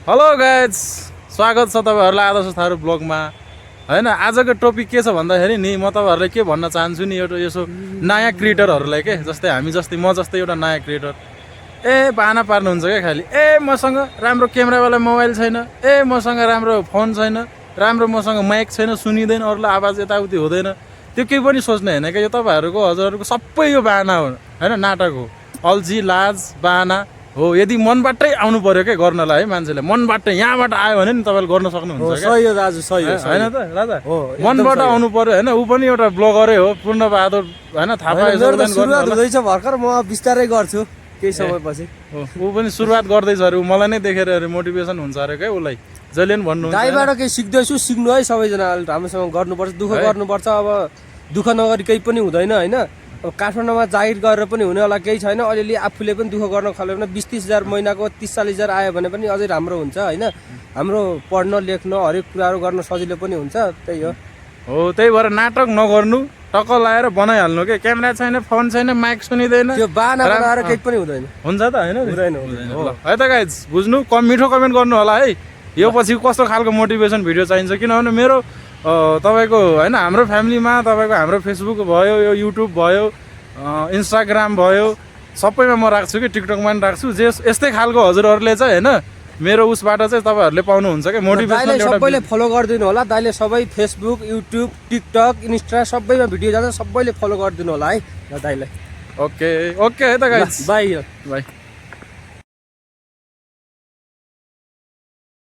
Hello guys, स्वागत छ तपाईँहरूलाई आदर्श थारू ब्लगमा। होइन, आजको टपिक के छ भन्दाखेरि नि म तपाईँहरूलाई के भन्न चाहन्छु नि, एउटा यसो नयाँ क्रिएटरहरूलाई के जस्तै हामी जस्तै म जस्तै एउटा नयाँ क्रिएटर बाहना पार्नुहुन्छ क्या खालि। मसँग राम्रो क्यामेरावाला मोबाइल छैन, मसँग राम्रो फोन छैन, राम्रो मसँग माइक छैन, सुनिँदैन, अरूलाई आवाज यताउति हुँदैन, त्यो केही पनि सोच्ने होइन क्या। यो तपाईँहरूको हजुरहरूको सबै यो बाहना हो होइन, नाटक हो, अल्झी लाज बाहना हो। यदि मनबाटै आउनु पर्यो क्या गर्नलाई है, मान्छेले मनबाटै यहाँबाट आयो भने नि तपाईँले गर्न सक्नुहुन्छ सही हो दाजु, सही हो होइन त राजा? हो, मनबाट आउनु पर्यो होइन। ऊ पनि एउटा ब्लगरै हो, पूर्णबहादुर होइन, थापा सुरुवात हुँदैछ भर्खर, म बिस्तारै गर्छु केही समयपछि। ऊ पनि सुरुवात गर्दैछ अरे, ऊ मलाई नै देखेर अरे मोटिभेसन हुन्छ अरे क्या उसलाई, जहिले पनि भन्नुहुन्छ दाइबाट केही सिक्दैछु, सिक्नु है सबैजना, राम्रोसँग गर्नुपर्छ, दुःख गर्नुपर्छ। अब दुःख नगरी केही पनि हुँदैन होइन। अब काठमाडौँमा जागिर गरेर पनि हुनेवाला केही छैन। अलिअलि आफूले पनि दुःख गर्न खोल्यो भने 20-30 हजार महिनाको 30-40 हजार आयो भने पनि अझै राम्रो हुन्छ होइन। हाम्रो पढ्न लेख्न हरेक कुराहरू गर्न सजिलो पनि हुन्छ, त्यही हो। त्यही भएर नाटक नगर्नु, टक्क लगाएर बनाइहाल्नु के। क्यामेरा छैन, फोन छैन, माइक सुनिँदैन, त्यो बाहना बनाएर केही पनि हुँदैन। हुन्छ त होइन? हुँदैन है त गाइज, बुझ्नु, मिठो कमेन्ट गर्नु होला है। यो पछि कस्तो खालको मोटिभेसन भिडियो चाहिन्छ, किनभने मेरो तपाईँको होइन, हाम्रो फ्यामिलीमा तपाईँको हाम्रो फेसबुक भयो, यो युट्युब भयो, इन्स्टाग्राम भयो, सबैमा म राख्छु कि, टिकटकमा पनि राख्छु। जे यस्तै खालको हजुरहरूले चाहिँ होइन मेरो उसबाट चाहिँ तपाईँहरूले पाउनुहुन्छ क्या मोटिभेसन। सबैले फलो गरिदिनु होला दाइले, सबै फेसबुक, युट्युब, टिकटक, इन्स्टा सबैमा भिडियो जान्छ, सबैले फलो गरिदिनु होला है दाइलाई। ओके है त गाइस, बाई बाई।